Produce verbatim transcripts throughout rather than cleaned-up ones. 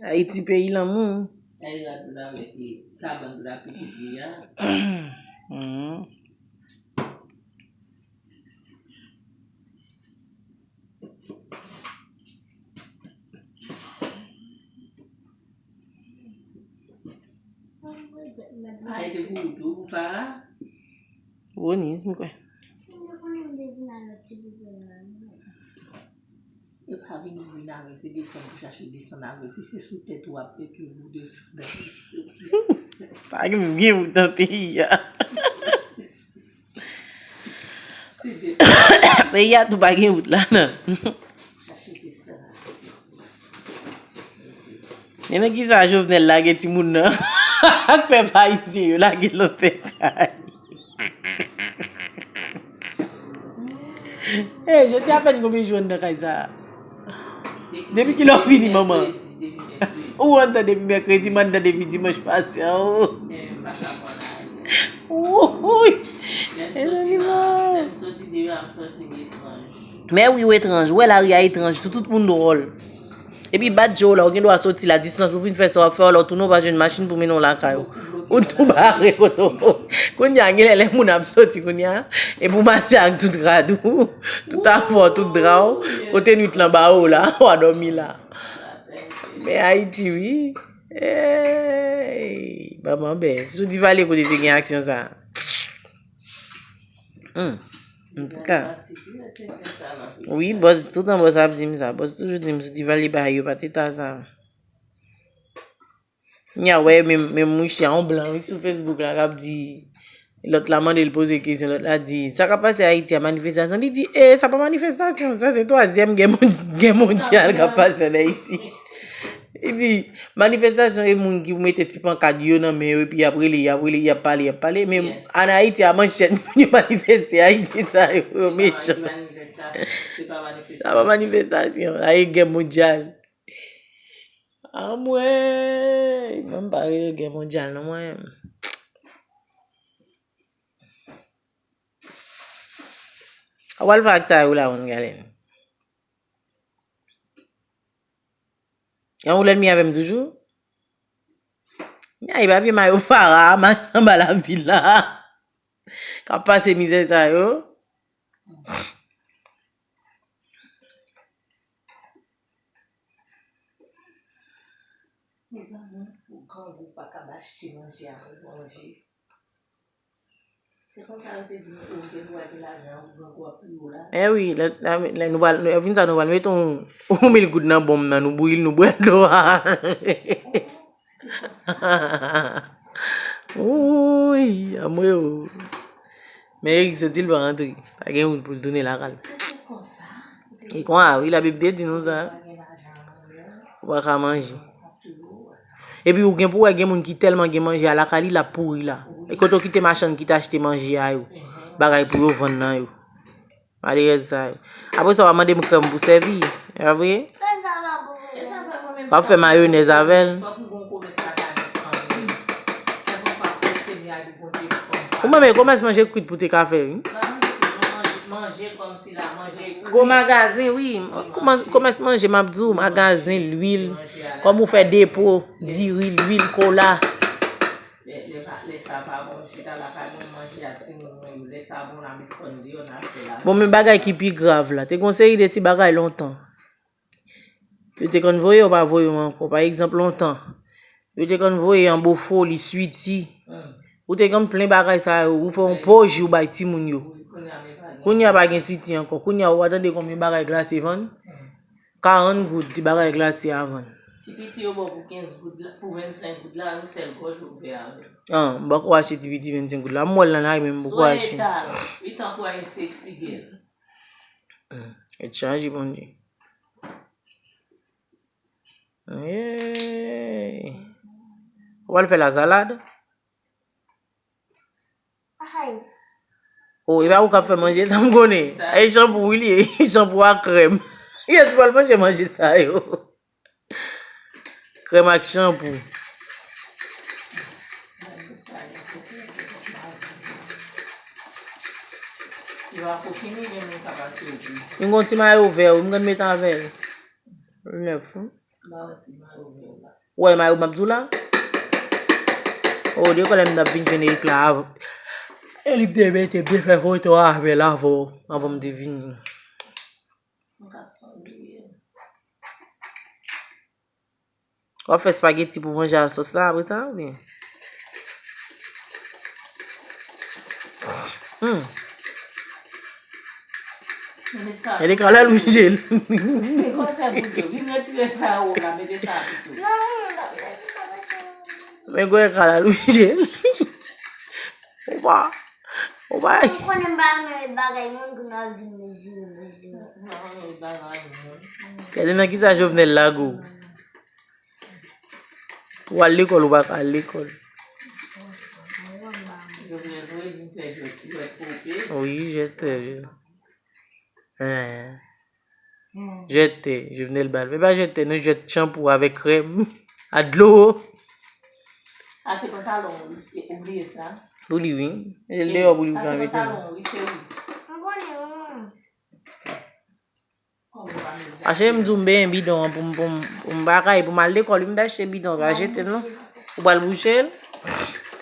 Ayiti peyi lanmou. Ay rad la avèk kabann la pitit li a. Mhm. Ay, te pou ou tou, pou Fara? Wonis, m kwè. E pa vini vin avè se desann pou chache desann avè. Si se sou tèt ou ap mete ou desann. Pa gen moun gen wout nan peyi a. Peyi a tou pa gen wout la, non. Men nan kisa Jovenel lage timoun nan ak pèp ayisyen yo lage nan tèt kay. Hey, jodi apèn konbyen jou anndan kay sa a? Depi kilè w vini, manman? Ou anndan depi mèkredi, m anndan depi dimanch pase an. Wouy! Mezanmi, non. Men wi, w etranj. Ou wè lari a etranj tou, tout moun dwòl. Epi bat je w la, ou gen dwa soti la, distans pou vin fè sa w ap fè a, lè w tounen, ou pa jwenn machin pou mennen w lakay ou. Ou tou bare kote w. Kounye a, gen lè, lè moun ap soti kounye a, epi w mache ak tout rad ou, tout afè w, tout dra w, kote nwit lan ba ou la, w a dòmi la. Men Ayiti, wi. Ey, manman bèl. Sou Divalye kote te gen aksyon sa a. Hmm. Antouka. Wi, bòs, toutan bòs ap di m sa. Bòs toujou di m sou Divalye bagay yo pa t eta sa. Kounye a, wè, menm, menm mouche a, yon blan, wi, sou Facebook la, k ap di, lòt la mande l poze kesyon, lòt la di, sa k ap pase Ayiti a, manifestasyon? Li di, e, sa pa manifestasyon, sa se twazyèm gè mon-, gè mondyal k ap pase ann Ayiti. Li di, manifestasyon e moun ki mete ti pankat yo nan men yo, epi y ap rele, y ap rele, y ap pale, y ap pale. Men ann Ayiti a, manchèt, moun yo manifeste, Ayiti sa yo, yo mechan. Sa pa manifestasyon, sa e gè mondyal. Anmwey, mwen m pa rele gè mondyal non mwen. Ou pral fè ak sa yo la, moun galen. Yon ou lènmi avè m toujou? Nya, e pa vye mayo Fara, mayo anba lavil la. K ap pase mizè sa yo. Mezanmi, pou grangou pa kab achte manje a pou manje. Se konsa yo te di nou, ou gen dwa gen lajan pou grangou ap touye w la. Eh wi, lè, lè, lè nou pral, lè vin sa nou pral mete yon, yon mil goud nan bonm nan, nou bouyi l, nou bwè dlo a. Wouy, anmwe o. Men Eric soti l pa rantre. Pa gen wout pou l tounen lakay l. E konsa, wi, Labib te di nou sa. Ou pa ka manje. Epi ou gen pou wè gen moun ki tèlman gen manje a lakay li, l ap pouri la. E kote w kite machann ki te achte manje a yo, bagay pou yo vann nan yo. Malerèz sa yo. Apre sa, w a mande m krèm pou sèvi. E pa vre? W ap fè mayonèz avè l. Ou menm, e komès manje kwit pou te ka fè, wi. Gwo magazen, wi. Kòman, komès manje, m ap di w, magazen, lwil. Kòm ou fè depo, diri, lwil, kola. Lè, lè pa, lè sa pa bon, chita lakay mwen, manje ak timoun mwen yo. Lè sa bon, n a met kòn deyò, n a fè la. Bon, men bagay ki pi grav la, te gon seri de ti bagay lontan. Yo te konn voye, yo pa voye w ankò. Pa egzanp, lontan, yo te konn voye anbo foli, switi. Ou te konn plen bagay sa yo, ou fè yon pòch, ou bay timoun yo. Kounye a pa gen switi ankò. Kounye a, ou pa tande konbyen bagay glase vann? Karant goud, ti bagay glase a vann. Ti piti yo ba w pou kenz goud la, pou vennsenk goud la, yon sèl gòj ou fè avè l. An, m poko achte ti piti vennsenk goud la. M wè l nan lari, men m poko achte. Sou etal, li tankou yon sexy girl. Hmm, e chanje, Bondye. Hey. Ou pral fè la salad? Oh, e pa ou k ap fè manje sa, m konnen. E chanpou, wi, li ye. Chanpou ak krèm. Yes, pral manje manje sa yo. Krèm ak chanpou. M gon ti mayo vè, wi, m konn met avè l. Nèf, wi. Ou wè mayo m ap di w la? O, depi lè m t ap vin jwenn Erik la, av-, Erik te mete m te fè foto avè l avan, avan m te vini. W ap fè spageti pou manje a sòs la apre sa, oubyen? Hmm. Gade kalal wi jel. Men gwe kalal wi jel. Ou pa, ou pa. M konnen m pa renmen bagay moun pou nan di mezi, mezi. Gade nan kisa Jovenel lage w. Ou al lekòl, ou pa ka al lekòl. Wi, jwèt tè. Jwèt tè, Jovenel ba l. Men pa jwèt tè, nou jwèt chanpou avèk krèm. A dlo. A, se pantalon ou, ou bliye sa? Pou li, wi. E deyò pou li, ou ka mete. Achte m di w m benyen bidon an pou m, pou m, pou m bagay, pou m al lekòl, wi, m ta achte bidon, pa jete l non. Ou pral bouche l?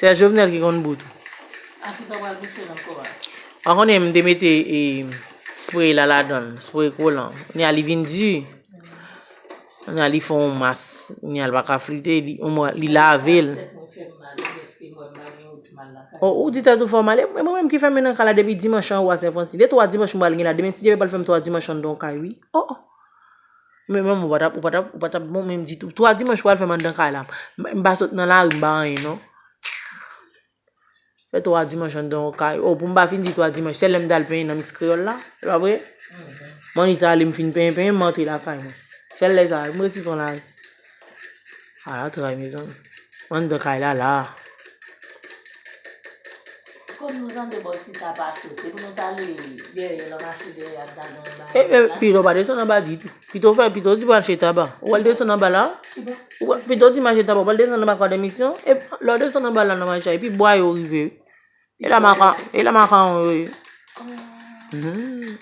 Se Jovenel ki konn bout ou. A kisa w pral bouche l ankò a? Ou konnen m te mete, e, spray la ladan l, spray kolan. Kounye a li vin di. Kounye a li fè yon mas. Kounye a li pa ka flite, li, omwen, li lave l. O, ou di tèt ou fè w mal, e mwen menm ki fèmen nan kay la depi dimanch anwo a Sen Fransi. De twa dimanch m pral gen la, demen si Dye vle pral fè m twa dimanch anndan yon kay, wi. O, o. Men manman, ou pa t ap, ou pa t ap, ou pa t ap bon menm ditou. Twa dimanch pral fè m anndan kay la. M, m pa sot nan lari, m pa anyen, non. Fè twa dimanch anndan yon kay. O, pou m pa fin di twa dimanch, sèl lè m t al penyen nan Miss Créole la, e pa vre? M annik ale, m fin penyen, penyen, m antre lakay mwen. Sèl lè sa, m resi pran lari. Ala tray, mezanmi. Anndan kay la, la. Kòm nou tande bò sita pa cho, se pou nou t ale dèyè, nan mache dèyè, ap gade yon bagay. E, e, pito pa desann anba ditou. Pito fè, pito di mache taba. Ou al desann anba la? Ou pa, pito di mache taba, ou pral desann anba kwa de misyon? E lè w desann anba la nan mache a, epi bwa yo rive. E la maka, e la maka, wi. Mhm.